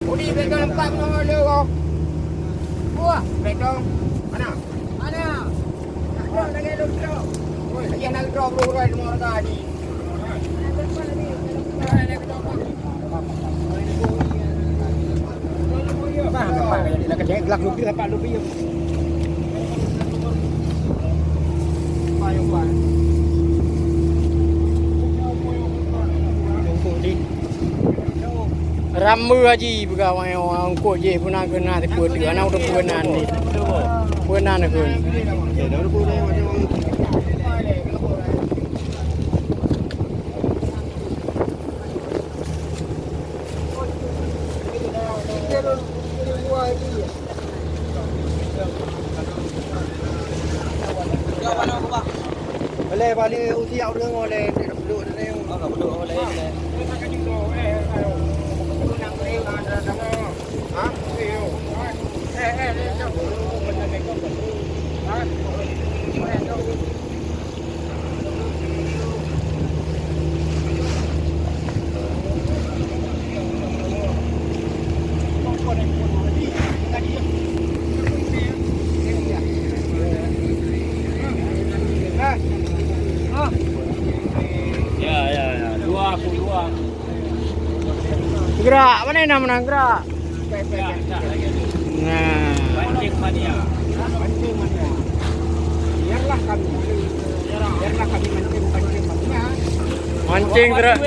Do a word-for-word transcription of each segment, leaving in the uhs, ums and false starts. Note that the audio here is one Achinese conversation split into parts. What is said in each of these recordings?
Udi, beutôi lengkap nyoe le, oh. Wah, beutôi. Mana? Mana? Nak drop lagi, lôn drop. Oi, lagi nak drop, lôn drop, lôn drop tadi. Bah, bah, bah, nak kejek gelak lubih, apa lubih? Tunggu di. Rambu haji peugah awak nyan, awak eungkôt jih peunan keunan, peue teuh, hana udeb peunan ni. Peunan keu. Oleh balik usia ureueng oleh duduk ni. Oh, duduk oleh. Ha? Ya, ya, ya. Dua aku, dua aku. Gerak, mana yang menang gerak? Nah. Pancing mania. Pancing mania. Biarlah kami. Biarlah kami mancing, pancing mania. Mancing ter-,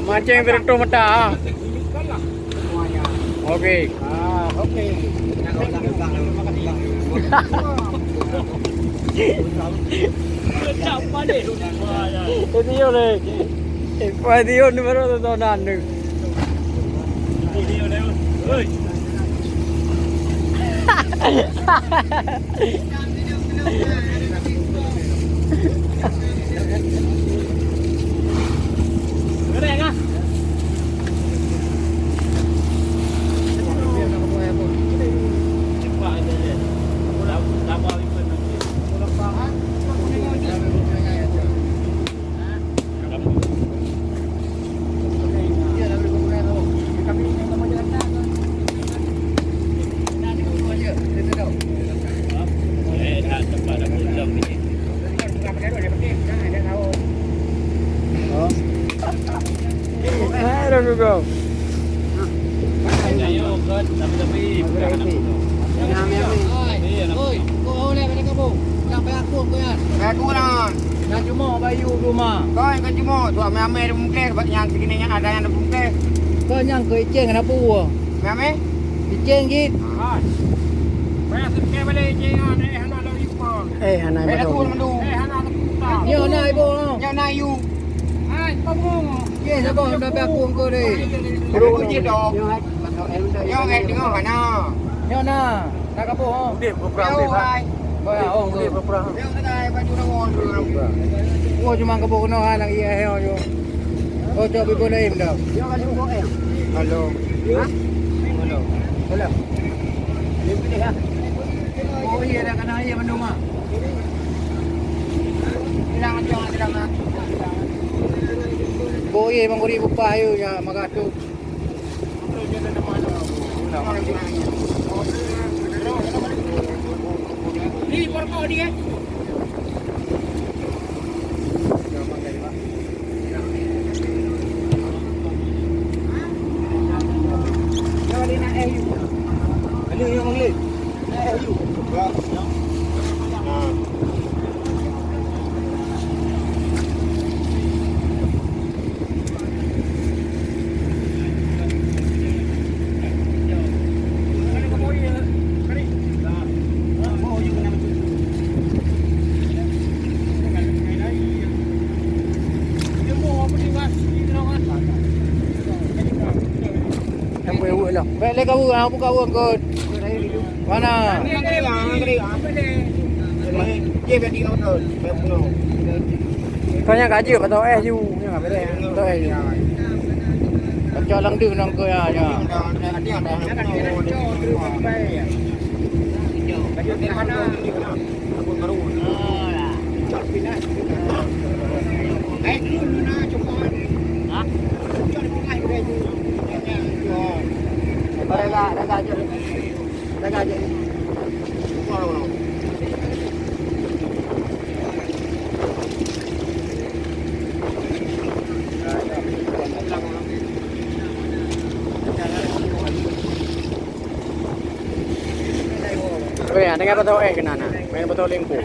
mancing terus mata, ah. Hidupkanlah semuanya. Oke. Ah, oke. Itu yo le. Eh, pa itu yo ni baru tontonan tu. Oi, oi, kau oleh pada kampung. Nak bayar aku, kau ya. Bayar aku lah. Nak cuma bayu rumah. Kau yang kan cuma, tu amai-amai ada bungkeh, sebab yang segini yang ada yang ada bungkeh. Kau yang kau iceng, kenapa gua? Amai-amai? Iceng, Git. Ah. Bayar sedikit balik, iceng, ah, eh, hana ada ibu. Eh, hana ibu. Eh, hana ada ibu. Nyo na ibu. Nyo na ibu. Ai, pabung. Ye, sabar, dah aku engkau deh. Terus je dong. Nyo, eh, tengok mana? Nyo na. Nak kapoh, ha? Udeh, berperang udeh, ha? Udeh, oh, udeh, berperang. Oh, cuma kapoh keunoe, ha, nang iya, ha, yo. Oh, cok bibur lain dah. Halo. Ha? Halo. Halo. Dia pilih, ha? Oh, iya, dah kena iya bandum, ha? Bilang aja, bilang, ha? Oh, iya, memang gurih bupah, ayo, ya, magatu. Bèk lé kaweue, hana buka weue eungkôt. Mana? Kau nyang ka jeuet, patô éh ju. Nyang ka bereh, patô éh ju. Kacau lam deuh nang keu ya, ya. Weh, ada apa tu? Eh, kena nak. Main betul lingkup.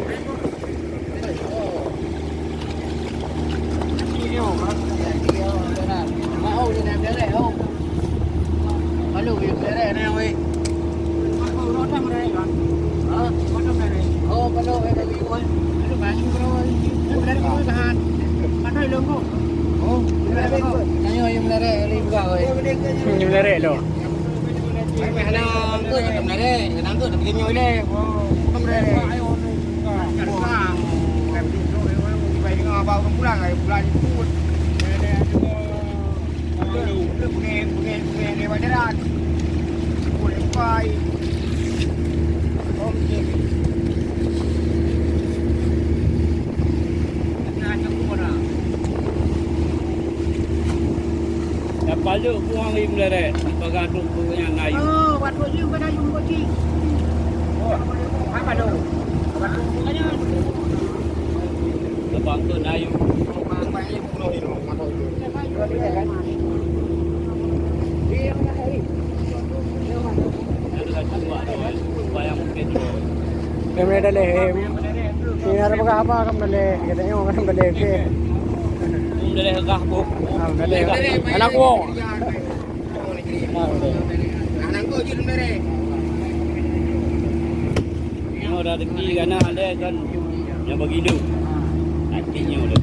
Meunyoe meunarek lo. Meunarek, meunarek. Dah paluk buang di melerek, bagaduh bukan ayam. Oh, waktu jing pada jing kucing. Oh, apa tu? Waktu bukannya. Abang tu nayu. Em, dah leh, em. Ini ada pegang apa, kamu dah leh? Kita tengok, kamu dah leh, okey. Kamu dah leh, pegang apa? Ah, dah leh. Anak gua. Nyoe rezeki gana ada kan yang bagi hidup. Nanti nyoe dah.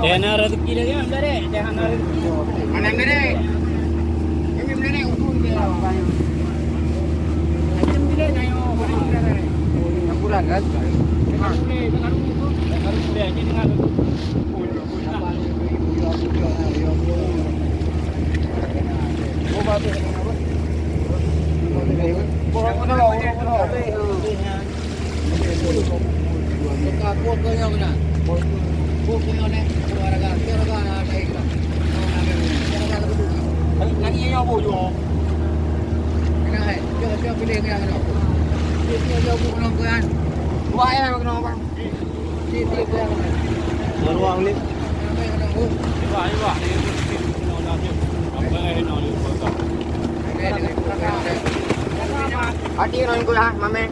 Dah na rezeki lagi, Abang Darek. Dah na rezeki. Mana Darek? Ini Darek, urun dia. Campuran kan? Hati ngon kulah, mameh.